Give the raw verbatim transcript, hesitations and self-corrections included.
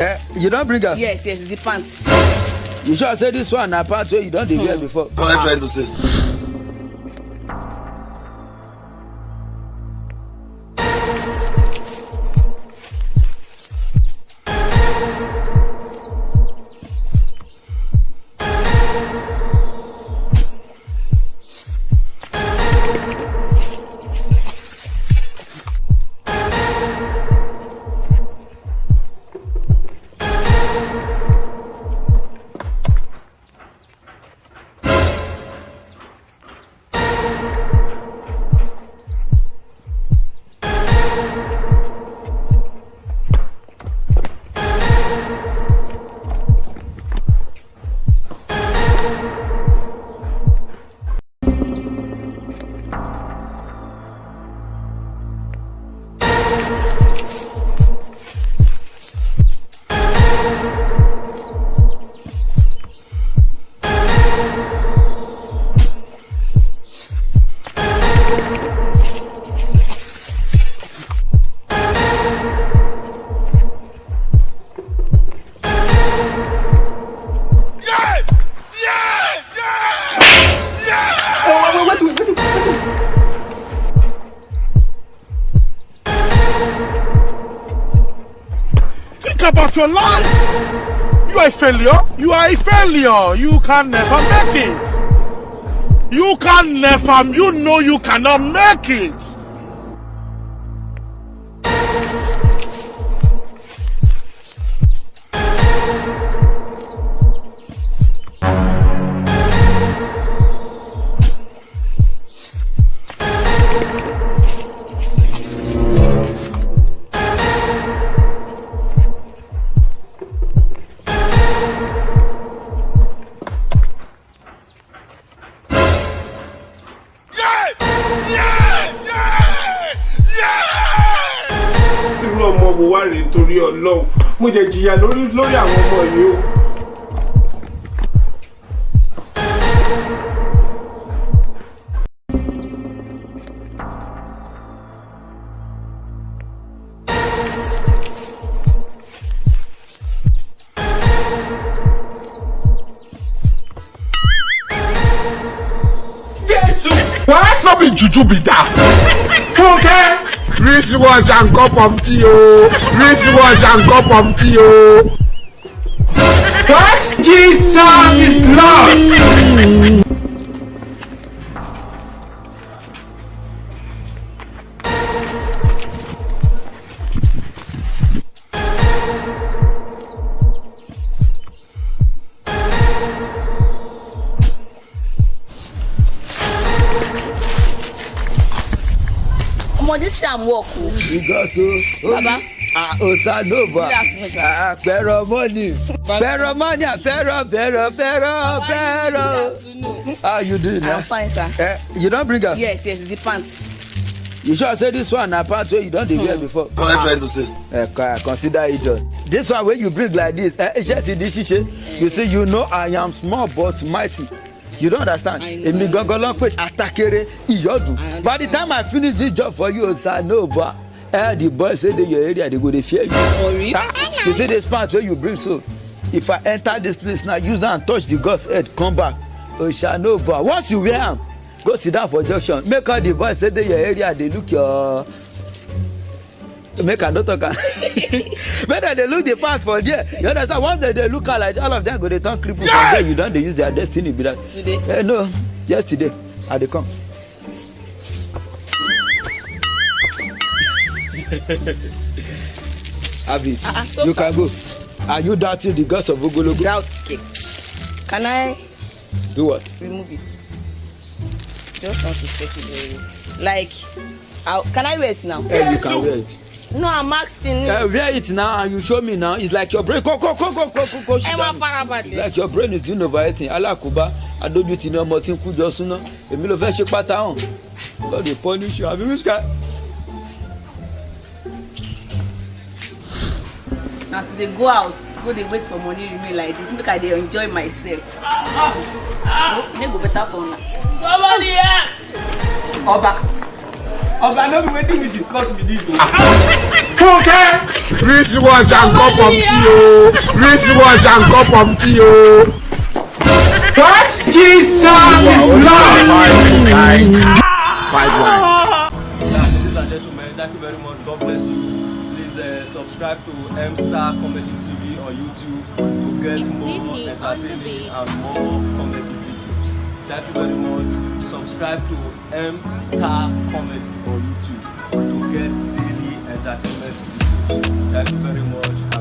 Eh, you don bring am? Yes, yes, the pants. You sure say this one na pants wey you don dey wear before? What am I trying to say? Think about your life. You are a failure. You are a failure. You can never make it. You can never, you know you cannot make it. Irú ọmọ wo wá rèé torí Ọlọ́run? Mo jẹ jìyà lórí lórí àwọn ọmọ yìí o. Jesus! What? No be juju be that. Funke! Wristwatch and cup of tea o. Wristwatch and cup of tea o. What? Jesus is Lord. Omo, this sham work o. Because o, Baba. Ah, Osanova. Good afternoon, sir. Ah, Fero money. Fero money, ah, Fero, Fero, Fero, Baba, Fero. Good afternoon. How you doing, I'm fine, sir. Eh, you don bring am? Yes, yes, the pants. You sure say this one na pants wey you don dey wear before? What am I trying to say? Eh, co- consider it done. This one wey you bring like this, eh, shirt di ṣíṣe. You see, you know I am small but mighty. You don't understand? I know, Èmi I gangan ló ń pè atakere ìyọ́dù. By the time I finish this job for you, Osanova, eh, the boys wey dey your area, they go dey fear you. Sorry. Ah, you see this pants wey you bring so? If I enter this place now, use am touch the god's head, come back. Osanova. Once you wear am, go sit down for junction. Make all the boys wey dey your area dey look your Make I no talk am. Make dem dey look the part for there. You understand? Once dem dey look am like, all of them go dey turn cripple from there. You don dey use their destiny be that. Today? Eh, no, yesterday. I dey come. Have it. Ah, ah, so You can go. Are you doubting the gods of Ogologo? Doubt cake. Can I Do what? Remove it. Just want to check it very well. Like, how, can I wear it now? Eh, you can wear it. No, I'm asking. Eh, wear it now and you show me now. It's like your brain. Go, go, go, go, go, go, go. Ẹ má farabalẹ̀. It's like your brain is doing overacting. Alákòóbá, adójútì ni ọmọ tí ń kú jọ súná. Èmi ló fẹ́ ṣe pátá hàn. God dey punish you. Àbí which kind? As we dey go house, go dey wait for money remain like this, make I dey enjoy myself. Oh, make go better for una. Somebody here! Oba. Oga, no be wetin we discuss be this o. Funke! Reach watch and cup of tea o. Reach watch and cup of tea o. What? Jesus is Lord! Five line. Now, ladies and gentlemen, thank you very much. God bless you. Please uh, subscribe to M Star Comedy T V on YouTube to get more entertaining and more comedy videos. Thank you very much. Subscribe to M Star Comedy on YouTube to get daily entertainment videos. Thank you very much.